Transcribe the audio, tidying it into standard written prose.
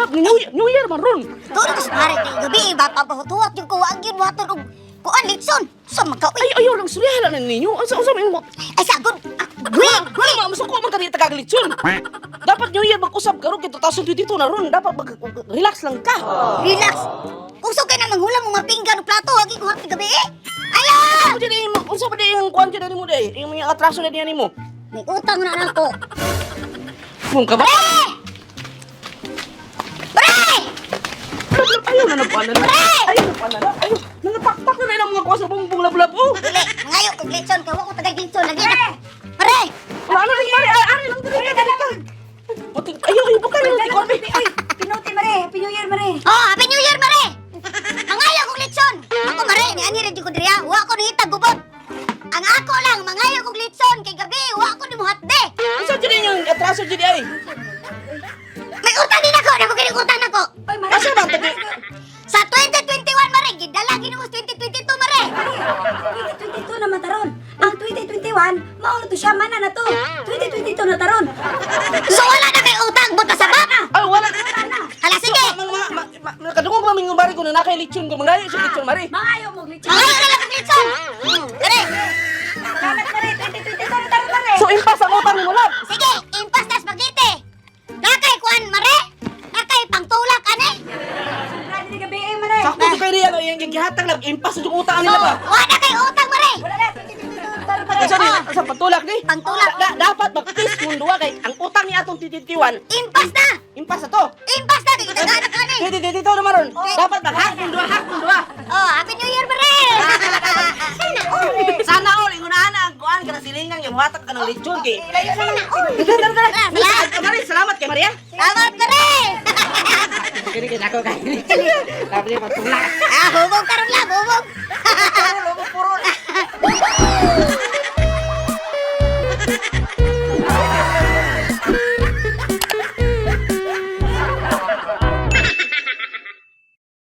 Lab, New Year man ron. Tulo ko sa mare kay gabi papahutuwat yung kuwag yun waton og kuan litson. Sa magkaoy. Ay, ayaw lang suryahan na ninyo. Unsa unsa man mo? Ay sagod. Ah, Gwi, gwi. Ano ma masuko man ka dito kag litson. Dapat New Year mag-usab ka ron kay 2022 na ron. Dapat mag relax lang ka. Relax. Kung sugay na manghulam mo mga pinggan o plato, agi ko hapit gabi eh. Ayaw! Ano dyan mo? Unsa ba di yung kuan dyan nimo day? Yung mga atraso na diyan nimo. May utang na na ako. Mong ka ba? Pre! Pre! Lab, lab, ayaw na nagkuan na. Ayaw na kuan na. Ayaw. Nangapaktak na na mga kuan sa bumbong lab lab. Oh. Dili, mangayo kog litson kay wa ko tagay litson lagi na. Pre! Wala na rin mari. Ay, ari lang diri ka diri ka. Buti ayaw ayaw bukan lang kuan. Ay, pinuti mare. Happy New Year mare. Oh, Happy New Year, mare! Mangayo kog litson. Ako mare, ni ani ra jud ko diri ha. Wa ko nangitag gubot. Ang ako lang mangayo kog litson kay gabi wa ko nimuhatde. Unsa dyan yung atraso dyan ay? May utang din ako, nako kini utang nako. Ay, mare. Asa ba tagi? Sa 2021 mare, gidala Ginoo sa 2022 mare. 2022 naman taron. Ang 2021, mao na to siya mana na to. 2022 na taron. So wala na kay utang buta sa baba. Ay wala. Hala sige. Mga kadungog ba ming mari ko na nakay lechon ko mangayo sa lechon mari. Mangayo mo glitch. Mangayo na lang kog litson. Dere. Salamat mare. 2022 na taron mare. So impas ang utang nimo lab. Sige, impas tas maglite. Nakay kuan mare. Nakay pangtulak ani. Sobra ni gabi eh mare. Sakto to kay Rian ang gihatag lab impas sa utang So, nila ba. wa na kay utang mare. Wala na 2022 taron mare. Unsa ni sa pantulak ni? Pantulak. Dapat magpis mong duha kay ang utang ni atong tititiwan Impas na. impas na to. Impas na kay gidagana ka ani. Dito dito na maron. Dapat maghakon duha, hakon duha. Oh, Happy New Year mare. Sana all. Sana all ingon ana ang kuan kana silingang yung hatag ka ng lechon kay. Sana all. Tara tara. Salamat. Mari, salamat kay Maria. Salamat mare. Kini kay ako kay. Sabi niya pantulak. Ah, hubog karon lang, hubog. Puro puro.